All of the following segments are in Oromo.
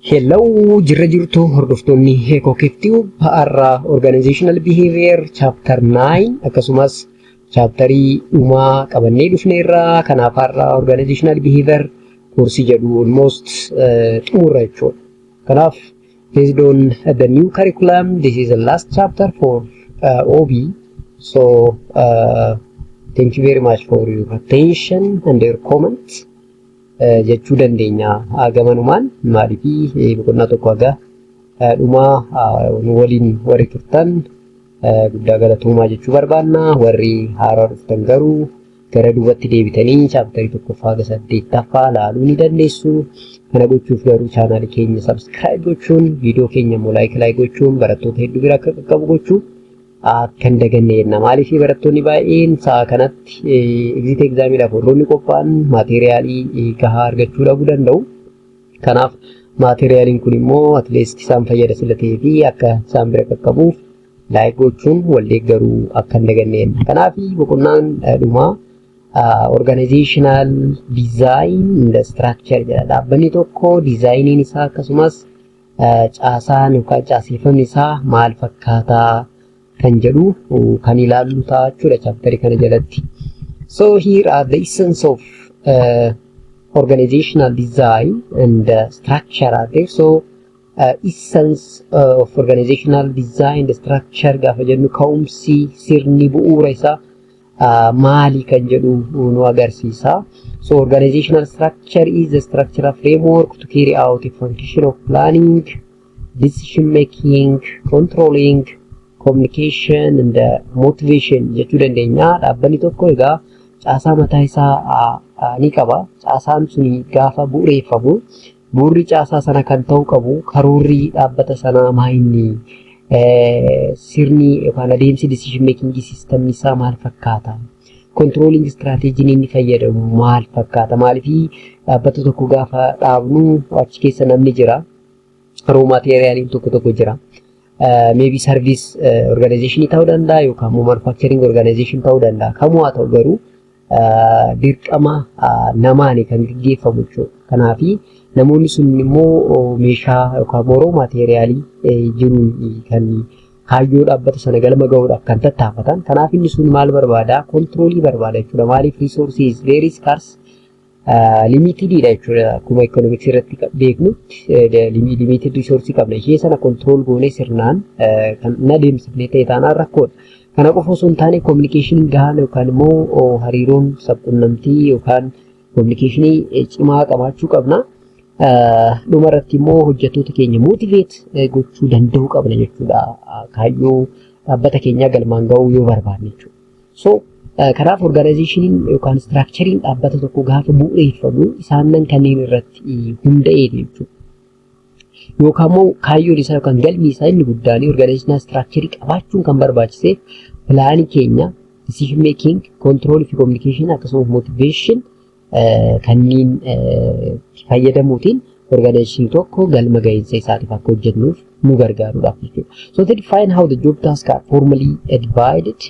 Hello, jirra jirtu hordoftoonni Heekoo har'a Organizational Behavior Chapter 9 akkasumas chapterii dhumaa qabannee dhufneerra. Kanaaf har'a Organizational Behavior koorsii jedhu almost xumurra jechuudha. Kanaaf based on the new curriculum, this is the last chapter for OB. So thank you very much for your attention and your comments. Jechuu dandeenya gamanumaan maaliifii boqonnaa tokko haga dhumaa nu waliin warri turtan guddaa galatoomaa jechuu barbaanna. Warri haaraa dhuftan garuu gara duubatti deebitanii chapterii tokkoffaa haga saddeettaffaa laaluu ni dandeessu. Kana gochuuf garuu channelii keenya subscribe gochuun, viidiyoo keenya immoo like like gochuun barattoota hedduu bira akka qaqqabu gochuu akka hin daganne jenna. Maaliif barattoonni baay'een sa'a kanatti exit examiidhaaf warroonni qophaa'an materialii gahaa argachuu dhabuu danda'u. Kanaaf materialiin kun immoo at least isaan fayyada sila ta'ee fi akka isaan bira qaqqabuuf like gochuun wal deeggaruu akka hin daganne jenna. Kanaaf boqonnaan dhumaa organizational design and structure jedha. Dhaabbanni tokko designiin isaa akkasumas caasaan yookaan caaseffamni isaa maal fakkaataa kan jedhu kan ilaallu ta'a jechuudha chapterii kana jalatti. So here are the essence of organizational design and structure are there. So essence of organizational design and structure gaafa jennu ka'umsi sirni bu'uura isaa maali kan jedhu nu agarsiisa. So organizational structure is the structural framework to carry out a function of planning, decision making, controlling, communication and motivation jechuu dandeenya. Dhaabbanni tokko egaa caasaa mataa isaa ni qaba. Caasaan suni gaafa bu'uureeffamu bu'uurri caasaa sana kan ta'uu qabu karoorri dhaabbata sanaa maa inni, sirni yookaan adeemsi decision making system isaa maal fakkaata? Controlling strategy inni fayyadamu maal fakkaata? Maaliifii dhaabbata tokko gaafa dhaabnu achi keessa namni jira. Raw materialiin tokko tokko jira. Maybe service organization ta'uu danda'a yookaan immoo manufacturing organization ta'uu danda'a. Kamuu haa ta'u garuu dirqama namaani kan gaggeeffamu jechuudha. Kanaafi namoonni sun immoo meeshaa yookaan immoo raw materialii jiruun kan kaayyoo dhaabbata sana galma gahuudhaaf kan tattaafatan. Kanaaf inni sun maal barbaada? Controlii barbaada jechuudha. Maaliif resources very scarce, limitedidha jechuudha. Akkuma economics irratti beeknutti limited resource qabna. Ishee sana control goonee sirnaan kan hin adeemsifne ta'e taanaan rakkoodha. Kana qofa osoo hin taane communication gahaan yookaan immoo hariiroon sabquunnamtii yookaan communicationii cimaa qabaachuu qabna. Dhuma irratti immoo hojjettoota keenya motivate gochuu danda'uu qabna jechuudha. Kaayyoo dhaabbata keenyaa galmaan gahuu yoo barbaanne jechuudha. So kanaaf organizationiin yookaan structureiin dhaabbata tokko gaafa bu'uureeffamu isaan kanneen irratti hunda'eeti jechuudha. Yookaan immoo kaayyoon isaa yookaan galmi isaa inni guddaan organizational structureii qabaachuun kan barbaachiseef planii keenya, decision making, control fi communication akkasumas motivation kanneen fayyadamuutiin organization tokko galma gahiinsa isaatiif akka hojjennuuf nu gargaaruudhaaf jechuudha. So to define how the job tasks are formally divided,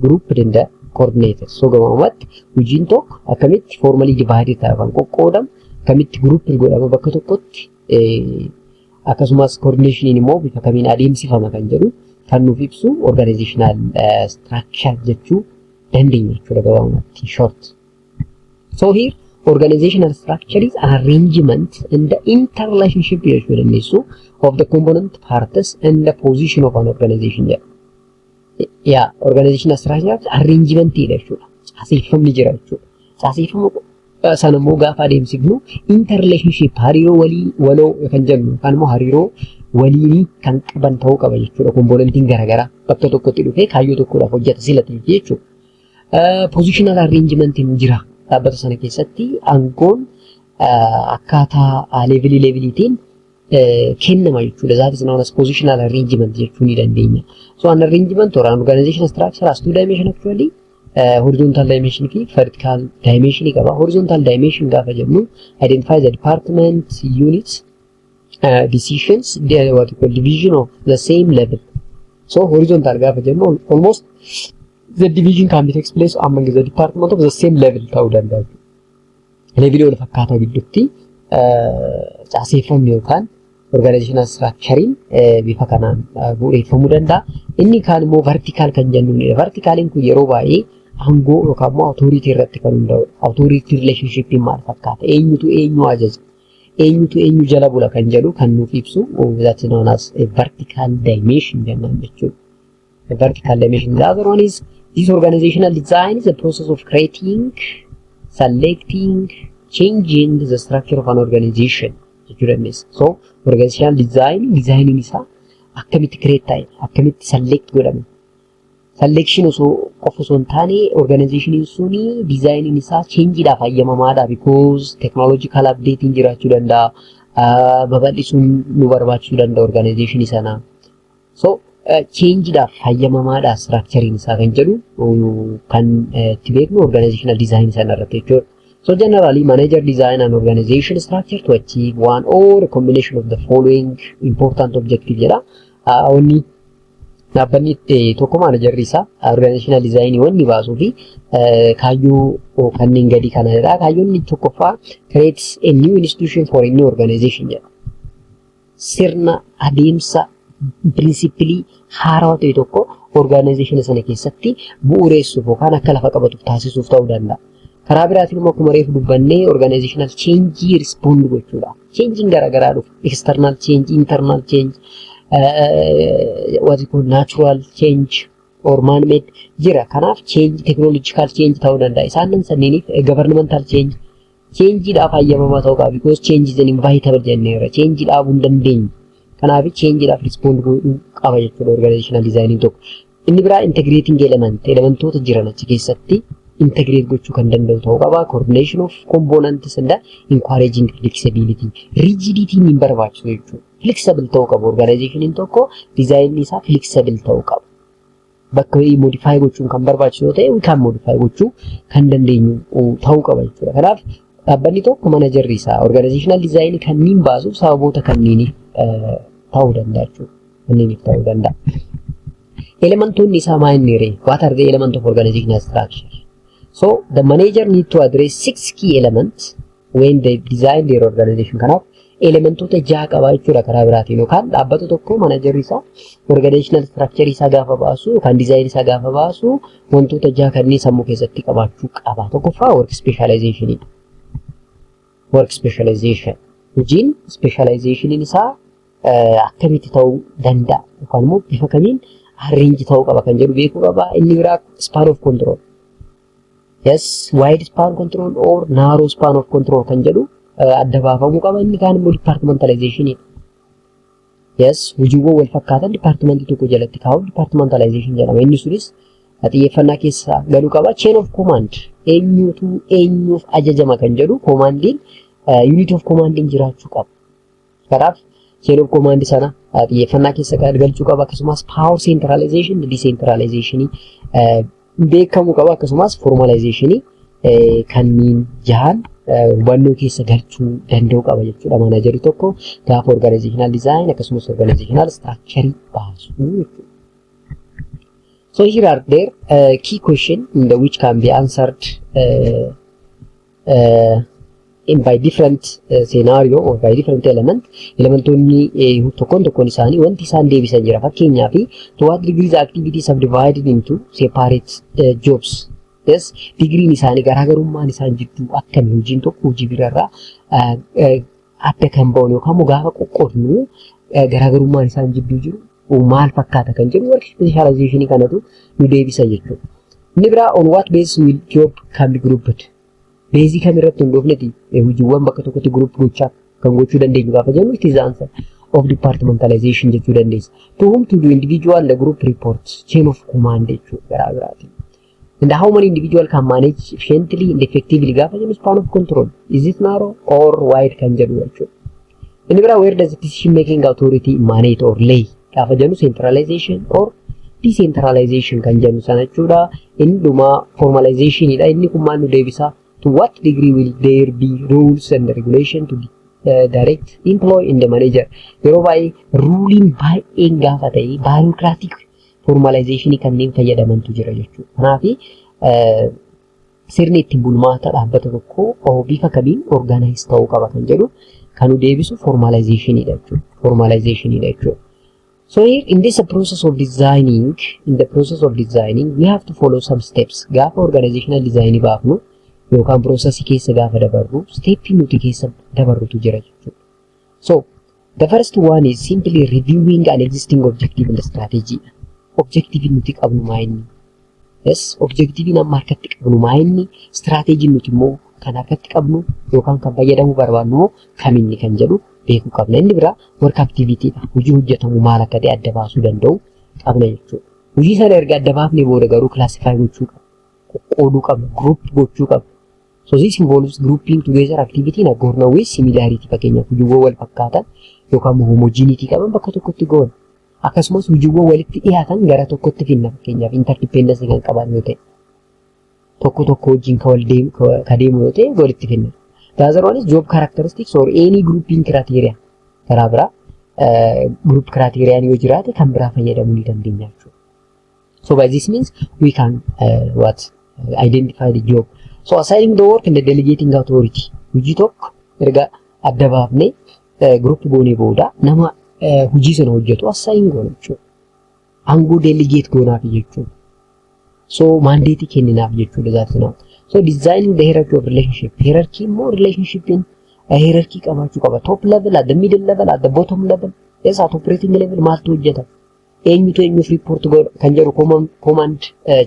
grouped and coordinated. So gabaabumatti hojiin tokko akkamitti formally divided ta'a yookaan qoqqoodamu, akkamitti group godhama bakka tokkotti, akkasumas coordinationiin immoo bifa kamiin adeemsifama kan jedhu kan nuuf ibsu organizational structure jechuu dandeenya jechuudha gabaabumatti short. So here organizational structure is an arrangement and the interrelationship jechuu dandeessu of the component parts and the position of an organization jedha. Yaa, organizational structure arrangement dha jechuudha. Caaseeffamni jira jechuudha. Caaseeffama sana immoo gaafa adeemsifnu interrelationship, hariiroo walii waloo kan jennu yookaan immoo hariiroo waliinii kan qaban ta'uu qaba jechuudha. Componentiin garaagaraa bakka tokkotti dhufee kaayyoo tokkodhaaf hojjeta sila ta'e jechuudha. Positional arrangementiin jira. Dhaabbata sana keessatti aangoon akkaataa levelii leveliitiin kennama jechuudha. That is known as positional arrangement jechuu ni dandeenya. So an arrangement or an organizational structure has two dimension actually. Horizontal dimension fi vertical dimension qaba. Horizontal dimension gaafa jennu identify the department, units, decisions, the what you call division of the same level. So horizontal gaafa jennu almost the division can be takes place among the department of the same level ta'uu danda'a. Levelii wal fakkaataa gidduutti caaseeffamni yookaan Organizational structurein bifa kanaan bu'uureffamuu danda'a. Inni kaan immoo vertical kan jennuunidha. Verticaliin kun yeroo baay'ee aangoo yookaan immoo authority irratti kan hundaa'udha. Authority relationshipiin maal fakkaata? Eenyutu eenyu ajaja? Eenyutu eenyu jala bula kan jedhu kan nuuf ibsu, that's known as a vertical dimension jennaan jechuudha. A vertical dimension. The other one is this organizational design is a process of creating, selecting, changing the structure of an organization jechuu dandeessa. So organizational design, designiin isaa akkamitti create ta'e, akkamitti select godhame. Selection osoo qofa osoo hin taane, organizationiin suni designiin isaa changeiidhaaf hayyamamaadha because technological updating jiraachuu danda'a. Babal'isuun nu barbaachisuu danda'a organizationii sana. So changeiidhaaf hayyamamaadha structurein isaa kan jedhu kan itti beeknu organizational design sana irratti jechuudha. So generally, manager design an organization structure to achieve one or a combination of the following important objective jedha. Wanni dhaabbanni tokko managerri isaa organizational design wanni baasuu fi kaayyoo kanneen gadi kana jedha. Kaayyoon inni tokkoffaa creates a new institution for a new organization jedha. Sirna adeemsa principleii haarawaa ta'e tokko organization sana keessatti bu'uureessuuf yookaan akka lafa qabatuuf taasisuuf ta'uu danda'a. Karaa biraatiin immoo akkuma reefu dubbannee organizational change respond gochuudha. Changein garaagaraa dhufu. External change, internal change, what you call natural change or man made jira. Kanaaf change, technological change ta'uu danda'a. Isaan sanneeniif governmental change, changeidhaaf hayyamamaa ta'uu qaba because change is an inevitable jenneera. Change dhaabuu hin dandeenyu. Kanaaf changeidhaaf respond godhuu qaba jechuudha organizational design tokko. Inni biraa integrating element, elementoota jiran achi keessatti integrate gochuu kan danda'u ta'uu qaba. Coordination of components and encouraging flexibility. Rigidity hin barbaachisu jechuudha. Flexible ta'uu qaba. Organizationiin tokko design isaa flexible ta'uu qaba. Bakka modify gochuun kan barbaachisu yoo ta'e, we can modify gochuu kan dandeenyu ta'uu qaba jechuudha. Kanaaf dhaabbanni tokko managerri isaa organizational design kanneen baasuuf sababoota kanneeniif ta'uu danda'a jechuudha. Kanneeniif ta'uu danda'a. Elementoonni isaa maal inni ree? What are the element of organizational structure? So the manager need to address six key elements when they design their organization. Kanaaf elementoota jaha qaba jechuudha karaa biraatiin, yookaan dhaabbata tokko managerri isaa organizational structure isaa gaafa baasu yookaan design isaa gaafa baasu wantoota jaha kanneen sammuu keessatti qabaachuu qaba. Tokkoffaa work specialization. Work specialization. Hojiin specializationiin isaa akkamitti ta'uu danda'a yookaan immoo bifa kamiin arrange ta'uu qaba kan jedhu beekuu qaba. Inni biraa span of control. Yes, wide span control or narrow span of control kan jedhu adda baafamuu qaba. Inni kaan immoo departmentalization. Yes, hojiiwwan wal fakkaatan departmentii tokko jalatti kaa'uun departmentalization jedhama. Inni sunis xiyyeeffannaa keessa galuu qaba. Chain of command, eenyutu eenyuuf ajajama kan jedhu, commandiin, unit of commandiin jiraachuu qaba. Kanaaf chain of command sana xiyyeeffannaa keessa galchuu qaba. Akkasumas power centralization, decentralization beekamuu qaba. Akkasumas formalization kanneen jahan hubannoo keessa galchuu danda'uu qaba jechuudha. Managerri tokko gaafa organizational design akkasumas organizational structure baasu jechuudha. So here are there key question in the which can be answered in by different scenario or by different element. Elementoonni tokkoon tokkoon isaanii wanti isaan deebisan jira. Fakkeenyaaf, to what degree the activity subdivided into separate jobs? Yes, digriin isaanii garaagarummaan isaan jidduu akkami, hojiin tokko hojii biraarraa adda kan ba'u yookaan immoo gaafa qoqqoodnu garaagarummaan isaan jidduu jiru maal fakkaata kan jedhu work specialization kanatu nu deebisa jechuudha. Inni biraa, on what basis will job can be grouped? Baseii kam irratti hundoofneti hojiiwwan bakka tokkotti group gochaa kan gochuu dandeenyu gaafa jennu, it is the answer of departmentalization jechuu dandeessa. To whom to do individual the group reports? Chain of command jechuudha garaa biraatiin. And how many individual can manage efficiently and effectively gaafa jennu, span of control, is it narrow or wide kan jedhu jechuudha. Inni biraa, where does decision making authority emanate or lay gaafa jennu, centralization or decentralization kan jennu sana jechuudha. Inni dhumaa formalizationidha. Inni kun maal nu deebisa? To what degree will there be rules and regulation to direct employee and the manager? Yeroo baay'ee ruleiin baay'een gaafa ta'e bureaucratic formalization kanneen fayyadamantu jira jechuudha. Kanaaf sirni ittiin bulmaata dhaabbata tokkoo bifa kamiin organize ta'uu qaba kan jedhu Kan nu deebisu formalizationidha jechuudha. Formalizationidha jechuudha. So here in this process of designing, in the process of designing, we have to follow some steps. Gaafa organizational design baafnu yookaan processii keessa gaafa dabarru, steppii nuti keessa dabarrutu jira jechuudha. So the first one is simply reviewing an existing objective and strategy. Objective nuti qabnu maa inni? Yes, objective amma harkatti qabnu maa inni? Strategy nuti immoo kan harkatti qabnu yookaan kan fayyadamuu barbaannu immoo kaminni kan jedhu beekuu qabna. Inni biraa work activity dha. Hojii hojjetamu maal akka ta'e adda baasuu danda'u qabna jechuudha. Hojii sana erga adda baafnee booda garuu classify gochuu qabna. Qoqqooduu qabna. Group gochuu qabna. So this involves grouping together activity in accordance with similarity. Fakkeenyaaf, hojiiwwan wal fakkaatan yookaan homogeneity qaban bakka tokkotti goona. Akkasumas hojiiwwan walitti dhiyaatan gara tokkotti finna, fakkeenyaaf interdependence kan qaban yoo ta'e. Tokko tokko wajjin ka wal deemu ka deemu yoo ta'e walitti finna. The other one is job characteristics or any grouping criteria. Karaa biraa group criteria yoo jiraate kan biraa fayyadamuu ni dandeenya jechuudha. So by this means we can what identify the job. So assigning the work and the delegating authority. Hojii tokko erga adda baafnee group goonee booda nama hojii sana hojjetu assign goona jechuudha. Aangoo delegate goonaaf jechuudha. So mandate kenninaaf jechuudha, that's now. So designing the hierarchy of relationship. Hierarchy immoo relationshipin hierarchy qabaachuu qaba. Top level, at the middle level, at the bottom level. Yes, at operating level maaltu hojjeta? Eenyutu eenyuuf report godha kan jedhu, command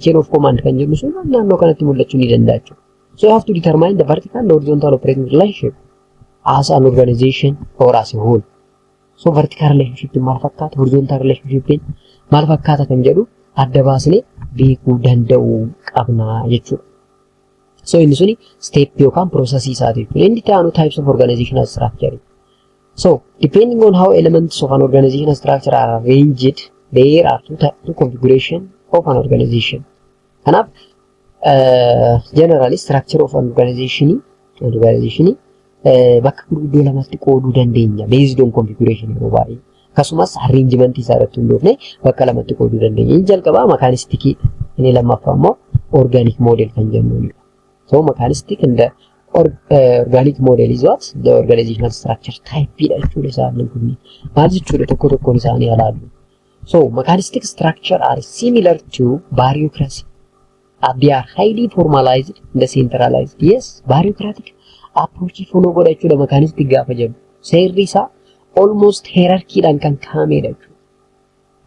chain of command kan jedhu sun naannoo kanatti mul'achuu ni danda'a jechuudha. So you have to determine the vertical and horizontal operating relationship as an organization or as a whole. So vertical relationship maal fakkaata, horizontal relationship maal fakkaata kan jedhu adda baasnee beekuu danda'uu qabna jechuudha. So inni suni step yookaan processii isaati jechuudha. Inni itti aanu types of organizational structure. So depending on how elements of an organizational structure are arranged, there are two configuration of an organization. Kanaaf generally structure of an organization bakka gurguddoo lamatti qooduu dandeenya based on configuration yeroo baay'ee. Akkasumas arrangement isaa irratti hundoofne bakka lamatti qooduu dandeenya. Inni jalqabaa mechanistic, inni lammaffaa immoo organic model kan jennuudha. So mechanistic and the organic model is what? The organizational structure type dha jechuudha isaan kunniin. Maal jechuudha, tokko tokkoon isaanii ilaallu. So mechanistic structure are similar to bureaucracy. They are highly formalized and decentralized. Yes, bureaucratic approach follow godha jechuudha mechanistic gaafa jennu. Seerri isaa almost hierarchyidhaan kan kaa'amedha jechuudha.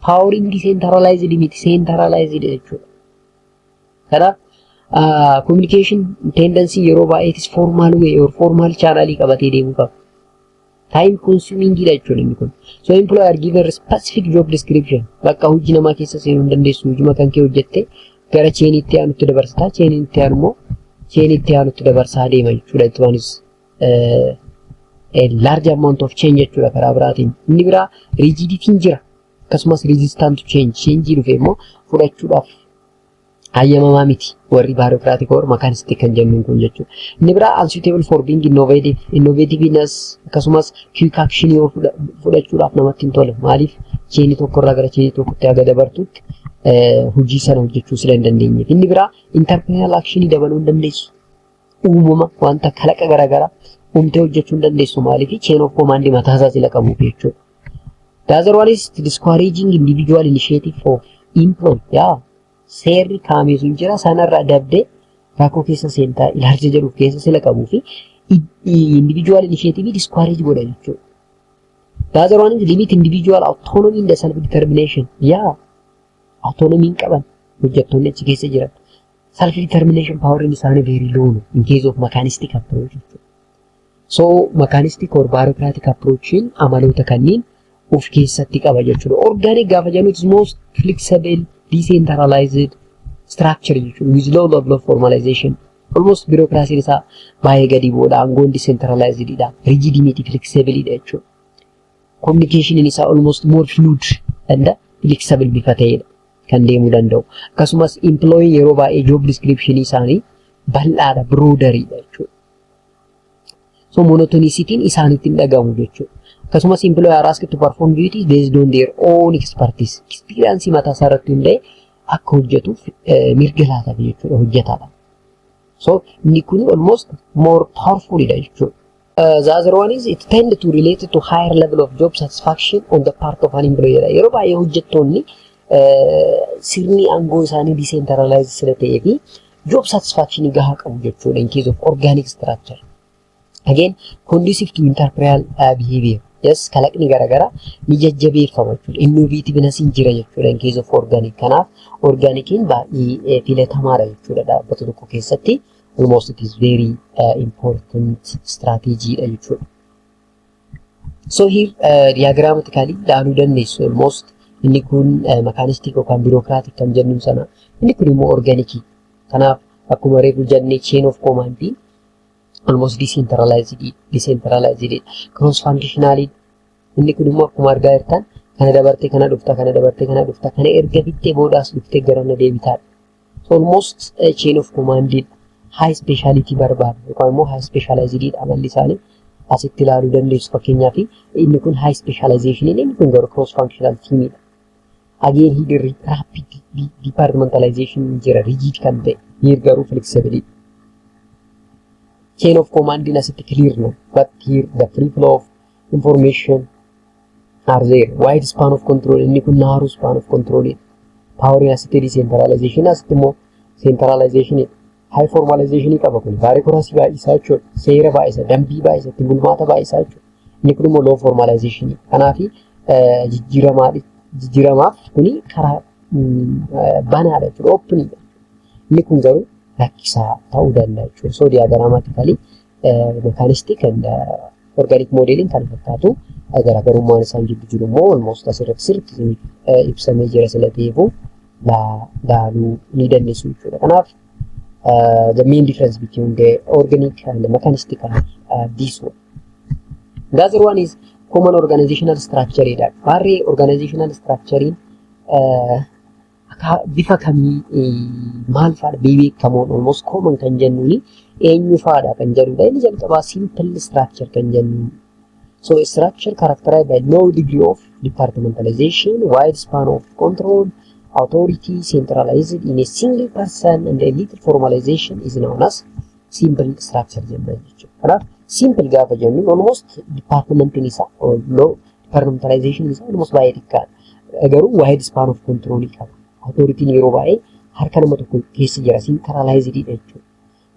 Poweriin decentralized miti, centralized jechuudha. Kanaaf communication tendency yeroo baay'eetis formal way or formal channel qabatee deemuu qaba. Time consuming dha jechuudha inni kun. So employee are given specific job description. Bakka hojii namaa keessa seenuu hin dandeessu. Hojii kan kee hojjettee gara chainiitti aanutti dabarsitaa. Chainiin itti aanu immoo chainiitti aanutti dabarsaa deema jechuudha. It one is a large amount of change jechuudha karaa biraatiin. Inni biraa rigidityin jira. Akkasumas resistant to change. Change dhufe immoo fudhachuudhaaf hayyamamaa miti warri bureaucratic or mechanistic kan jennuun kun jechuudha. Inni biraa unsuitable for being innovative, innovativeness akkasumas quick action yoo fudhachuudhaaf namatti hin tole. Maaliif? Chainii tokkorraa gara chainii tokkotti haga dabartutti hojii sana hojjechuu sila hin dandeenyeef. Inni biraa entrepreneurial action dabaluu hin dandeessu. Uumama wanta kalaqa garaagaraa uumtee hojjechuu hin dandeessu. Maaliif? Chain of command mataa isaa sila qabuuf jechuudha. The other one is discouraging individual initiative of employee. Yeah. Seerri kaa'amee sun jira, sanarraa dabdee rakkoo keessa seentaa ilaalcha jedhuuf keessa sila qabuu fi individual initiative discourage godha jechuudha. The other one is limit individual autonomy and self determination. Yeah. Autonomy hin qaban hojjettoonni achi keessa jiran. Self determination power isaanii very low in case of mechanistic approach jechuudha. So mechanistic or bureaucratic approach amaloota kanneen of keessatti qaba jechuudha. Organic gaafa jennu, it is most flexible, decentralized structure jechuudha. With low level of formalization. Almost bureaucracy isaa baay'ee gadi bu'uudha. Aangoon decentralized dha. Rigid miti, flexible dha jechuudha. Communication isaa almost more fluid and flexible bifa ta'edha kan deemuu danda'u. Akkasumas employee yeroo baay'ee job description isaanii bal'aadha, broaderidha jechuudha. So monotonicityin isaanitti hin dhagahamu jechuudha. Akkasumas employee are asked to perform duties based on their own expertise. Experience mataa isaa irratti hundaa'e akka hojjetuuf mirga laatame jechuudha hojjetaadha. So inni kun almost more powerful dha jechuudha. The other one is it tend to relate to higher level of job satisfaction on the part of an employee. Yeroo baay'ee hojjettoonni sirni aangoo isaanii decentralized sila ta'ee fi job satisfaction gahaa qabu jechuudha in case of organic structure. Again, conducive to entrepreneurial behavior. Yes, kalaqni garaagaraa ni jajjabeeffama jechuudha. Innovativeness jira jechuudha in case of organic. Kanaaf organiciin baay'ee filatamaadha jechuudha dhaabbata tokko keessatti. Almost it is very important strategy dha jechuudha. So here diagrammatically ilaaluu dandeessu. Almost inni kun mechanistic yookaan bureaucratic kan jennu sana, inni kun immoo organic. Kanaaf akkuma reefu jennee, chain of command almost decentralized, cross functional. Inni kun immoo akkuma argaa jirtan kana dabartee kana dhufta, kana dabartee kana dhufta, kana erga fixxee boodaas dhuftee gara na deebitaadha. So almost chain of command high speciality barbaada yookaan immoo high specialized amalli isaanii asitti ilaaluu dandeessu. Fakkeenyaaf inni kun high specialization, inni kun garuu cross functional teamidha. Again, here rapid departmentalization jira, rigid kan ta'e, here garuu flexible. Chain of command asitti clear no, but here the free flow of information are there. Wide span of control, inni kun narrow span of control. Power asitti decentralization, asitti immoo centralization. High formalization qaba kun, bureaucracy baay'isaa jechuudha. Seera baay'isa, dambii baay'isa, ittiin bulmaata baay'isaa jechuudha. Inni kun immoo low formalization. Kanaaf jijjiiramaaf kuni karaa banaadha jechuudha. Openidha. Inni kun garuu rakkisaa ta'uu danda'a jechuudha. So diagrammatically mechanistic and organic modeliin kan fakkaatu, garaagarummaan isaan jidduu jiru immoo almost asirratti sirriitti ibsamee jira sila ta'eefu laaluu ni dandeessu jechuudha. Kanaaf the main difference between the organic and the mechanistic are this one. The other one is common organizational structure dha. Warri organizational structure bifa kamii, maal faadha beekamoon, almost common kan jennuuni eenyu faadha kan jedhudha. Inni jalqabaa simple structure kan jennuun. So a structure characterized by low degree of departmentalization, wide span of control, authority centralized in a single person and a little formalization is known as simple structure jenna jechuudha. Kanaaf simple gaafa jennu almost departmentiin isaa, low departmentalization isaa almost baay'ee xiqqaadha. Garuu wide span of control qaba. Authoritiin yeroo baay'ee harka nama tokko keessa jira, centralized dha jechuudha.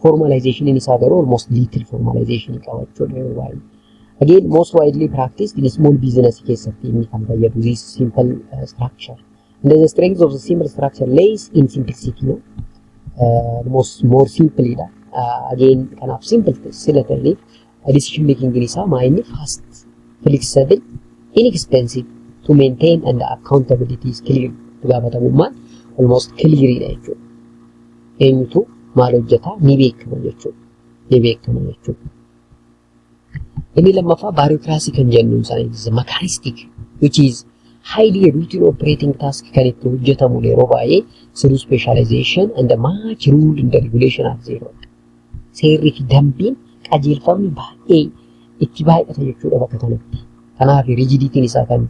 Formalization isaa garuu almost little formalization qaba jechuudha yeroo baay'ee. Again, most widely practiced in small business keessatti inni kan fayyadu this simple structure. And the strength of the simple structure lays in simplicity, no? Almost more simple dha. Again, kanaaf simple sila ta'eef decision making isaa maa inni fast, flexible, inexpensive to maintain and accountability is clear. Gaafatamummaan almost clear dha jechuudha. Eenyutu maal hojjetaa ni beekama jechuudha. Ni beekama jechuudha. Inni lammaffaa bureaucracy kan jennuun sana is mechanistic, which is highly routine operating task kan itti hojjetamu yeroo baay'ee through specialization and much rule and regulation are there. Seerri fi dambiin qajeelfamni baay'ee itti baay'ata jechuudha bakka kanatti. Kanaaf rigidityn isaa kan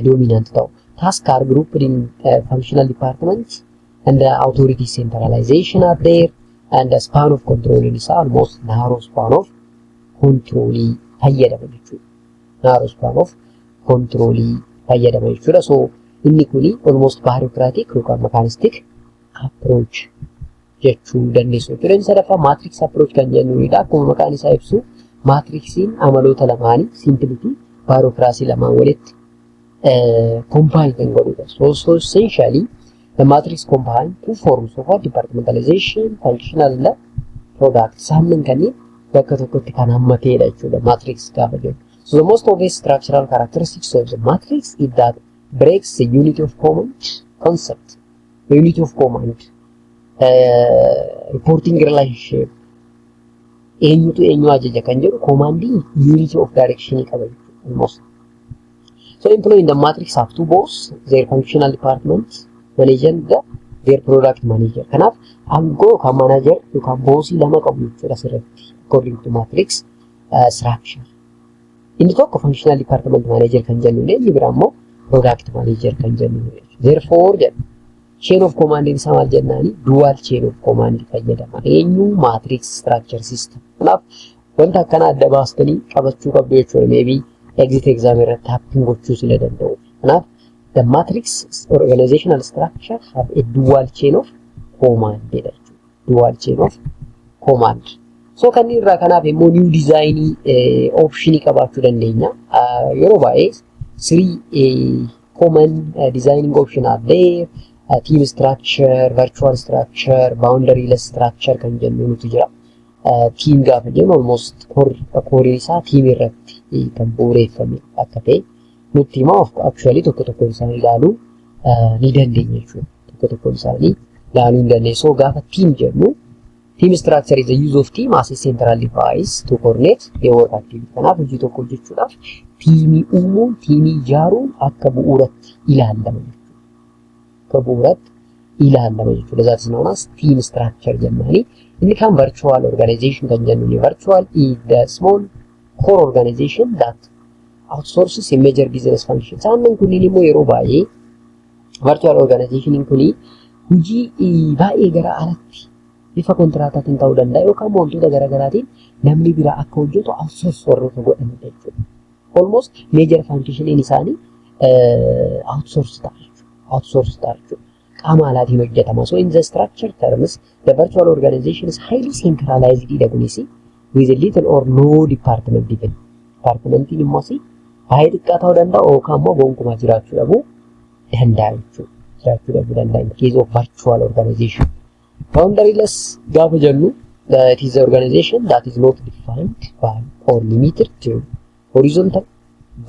dominant ta'u. Task are grouped in functional departments and the authority centralization are there and the span of control isaa almost narrow span of control fayyadama jechuudha. Narrow span of control fayyadama jechuudha. So inni kuni almost bureaucratic yookaan mechanistic approach jechuu dandeessu jechuudha. Inni sadaffaa matrix approach kan jennudha. Akkuma maqaan isaa ibsu, matrixiin amaloota lamaanii, simplicity, bureaucracy lamaan walitti combine kan godhudha. So essentially the matrix combine two forms of departmentalization, functional and product. Isaan kanneen bakka tokkotti kan hammateedha jechuudha matrix gaafa jennu. So the most obvious structural characteristics of the matrix is that breaks the unity of command concept, the unity of command, reporting relationship, eenyutu eenyu ajaja kan jedhu, commanding unity of direction qaba jechuudha almost. So employee in the matrix have two boss, their functional department manager and their product manager. Kanaaf aangoo yookaan manager yookaan bossii lama qabu jechuudha asirratti according to matrix structure. Inni tokko functional department manager kan jennuudha, inni biraa immoo product manager kan jennuudha. Therefore jedha, chain of command isaa maal jennaani, dual chain of command fayyadama. Eenyu? Matrix structure system. Kanaaf Wanta akkana adda baastanii qabachuu qabdu jechuudha. Maybe exit exam irratti happen gochuu sila danda'u. Kanaaf the matrix organizational structure have a dual chain of command jedha jechuudha. Dual chain of command. So kanneen irraa kanaaf immoo new design optionii qabaachuu dandeenya. Yeroo baay'ee three common designing option are there. Team structure, virtual structure, boundaryless structure kan jennu nuti jira. Team gaafa jennu almost core isaa team irratti kan bu'uureffame akka ta'e nutti hima. Actually tokko tokkoon isaanii ilaaluu ni dandeenya jechuudha. Tokko tokkoon isaanii ilaaluu ni dandeenya. So gaafa team jennu, team structure is the use of team as a central device to coordinate the work activity. Kanaaf hojii tokko hojjechuudhaaf tiimii uumuun, tiimii ijaaruun akka bu'uuratti ilaalama jechuudha. Akka bu'uuratti ilaalama jechuudha. That is known as team structure jennaani. Inni kan virtual organization kan jennu, virtual is the small core organization that outsources a major business function. Isaan kunniin immoo yeroo baay'ee virtual organization kuni hojii baay'ee gara alatti bifa kontiraataatiin ta'uu danda'a yookaan wantoota garaagaraatiin namni biraa akka hojjetu outsource warroota godhanidha jechuudha. Almost major functioniin isaanii outsource ta'a jechuudha. Outsource ta'a jechuudha. Qaama alaatiin hojjetama. So in the structure terms, the virtual organization is highly centralized dha kunis, with a little or no department even. Departmentiin immoo asii baay'ee xiqqaa ta'uu danda'a yookaan immoo gonkumaa jiraachuu dhabuu danda'a jechuudha. Jiraachuu dhabuu danda'a in case of virtual organization. Boundaryless gaafa jennu, it is the organization that is not defined by or limited to horizontal,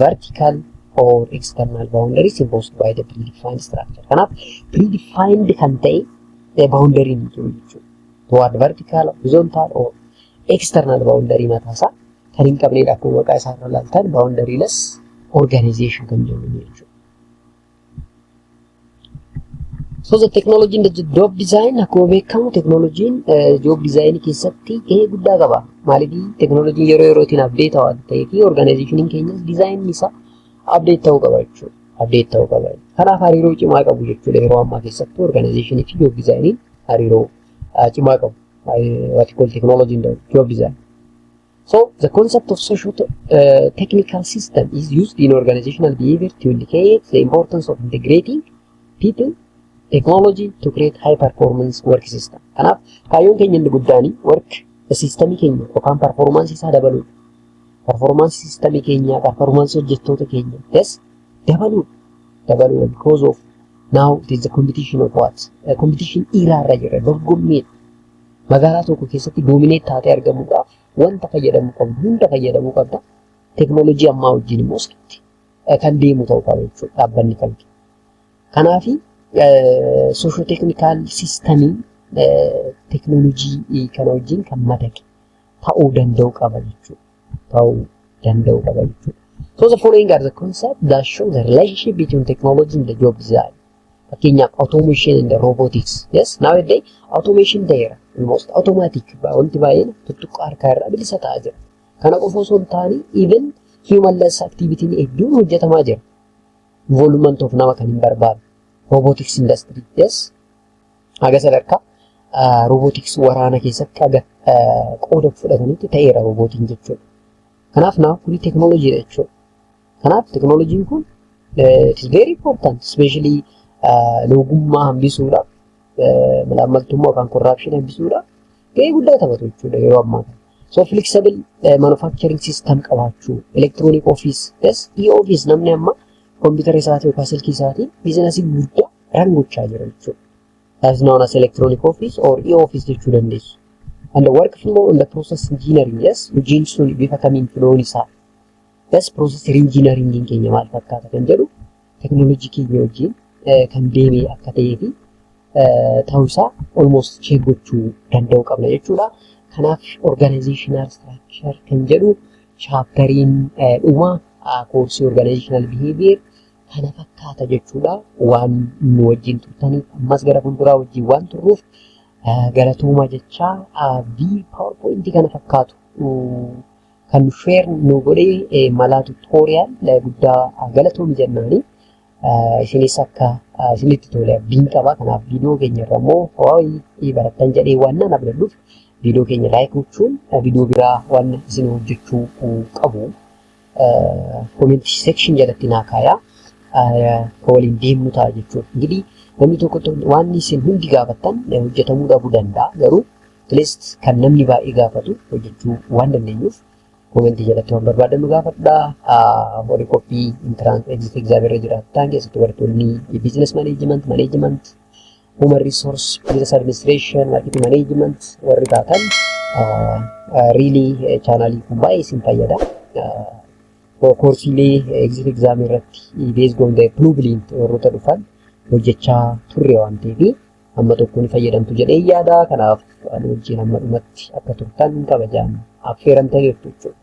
vertical or external boundaries imposed by the predefined structure. Kanaaf predefined kan ta'e boundary hin jiru jechuudha. Toward vertical, horizontal or external boundary mataasaa kan hin qabnedha. Akkuma maqaa isaa irra ilaaltan boundaryless organization kan jennu jechuudha. So the technology in the job design, akkuma beekamu teknooloojiin job design keessatti gahee guddaa qaba. Maaliif? Teknooloojiin yeroo yerootiin update waan ta'eef organizationiin keenyas design isaa update ta'uu qaba jechuudha. Update ta'uu qaba. Kanaaf hariiroo cimaa qabu jechuudha. Yeroo ammaa keessattuu organizationii fi job designiin hariiroo cimaa qabu. What you call technology in the job design. So the concept of social technical system is used in organizational behavior to indicate the importance of integrating people, technology to create high performance work system. Kanaaf kaayyoon keenya inni guddaani work systemii keenya yookaan performance isaa dabaluudha. Performance systemii keenya, performance hojjettoota keenya, yes, dabaluudha. Dabaluudha because of now it is the competition of what? Competition era irra jira, dorgommiidha. Magaalaa tokko keessatti dominate taatee argamuudhaaf wanta fayyadamuu qabdu hunda fayyadamuu qabda. Teknoolojii ammaa wajjin immoo sirriitti kan deemu ta'uu qaba jechuudha dhaabbanni kan. Kanaafi socio technical systemiin teknoolojii kana wajjin kan madaqe ta'uu danda'u qaba jechuudha. Ta'uu danda'u qaba jechuudha. So the following are the concepts that show the relationship between technology and the job design. Fakkeenyaaf automation and the robotics. Yes, nowadays automation ta'eera. Almost automatic wanti baay'een tuttuqqaa harkaa irraa bilisa ta'aa jira. Kana qofa osoo hin taane even humanless activity hedduun hojjetamaa jira. Involvement of nama kan hin barbaadu. Robotics industry. Yes. Haga sadarkaa robotics waraana keessatti haga qooda fudhatanitti ta'eera roobootiin jechuudha. Kanaaf naaf kuni teknooloojiidha jechuudha. Kanaaf teknooloojiin kun it is very important, especially loogummaa hambisuudhaaf, malaammaltummaa yookaan corruption hambisuudhaaf gahee guddaa taphatu jechuudha yeroo ammaa kana. So flexible manufacturing system qabaachuu, electronic office, yes, e-office, namni amma kompiitara isaatii yookaan silkii isaatiin biizinasii guddaa run gochaa jira jechuudha. That is known as electronic office or e-office jechuu dandeessu. And the workflow and the process engineering, yes, hojiin sun bifa kamiin flown isaa. Yes, process engineering keenya maal fakkaata kan jedhu teknoolojii keenya wajjin kan deeme akka ta'ee fi ta'uu isaa almost check gochuu danda'uu qabna jechuudha. Kanaaf organizational structure kan jedhu chapteriin dhuma koorsii organizational behavior kana fakkaata jechuudha. Waan nu wajjin turtaniif, ammas gara fuulduraa wajjin waan turruuf galatooma jechaa, fi PowerPoint kana fakkaatu kan share nu godhee Malaa Tutorial guddaa galatoomi jennaani. Isinis akka isinitti tole abdiin qaba. Kanaaf viidiyoo keenya irra immoo waa'ee barattan jedhee waan nan abdadhuuf Viidiyoo keenya like gochuun viidiyoo biraa waan isin hojjechuu qabu comment section jalatti naa kaayaa. Ka waliin deemnu ta'a jechuudha. Ingidihi namni tokko waan isin hundi gaafattan hojjetamuu dhabuu danda'a. Garuu at least kan namni baay'ee gaafatu hojjechuu waan dandeenyuuf comment jalatti waan barbaadan nu gaafadhaa. Warri qophii entrance exit exam irra jiraatan, keessattuu barattoonni business management, management, human resource, business administration, marketing management warri taatan, really channelii kun baay'ee isin fayyada. Koorsiilee exit exam irratti based on the blueprint warroota dhufan hojjechaa turre waan ta'eef amma tokko ni fayyadamtu jedhee yaada. Kanaaf ani wajjin hamma dhumatti akka turtan kabajaan affeeramtaniirtu jechuudha.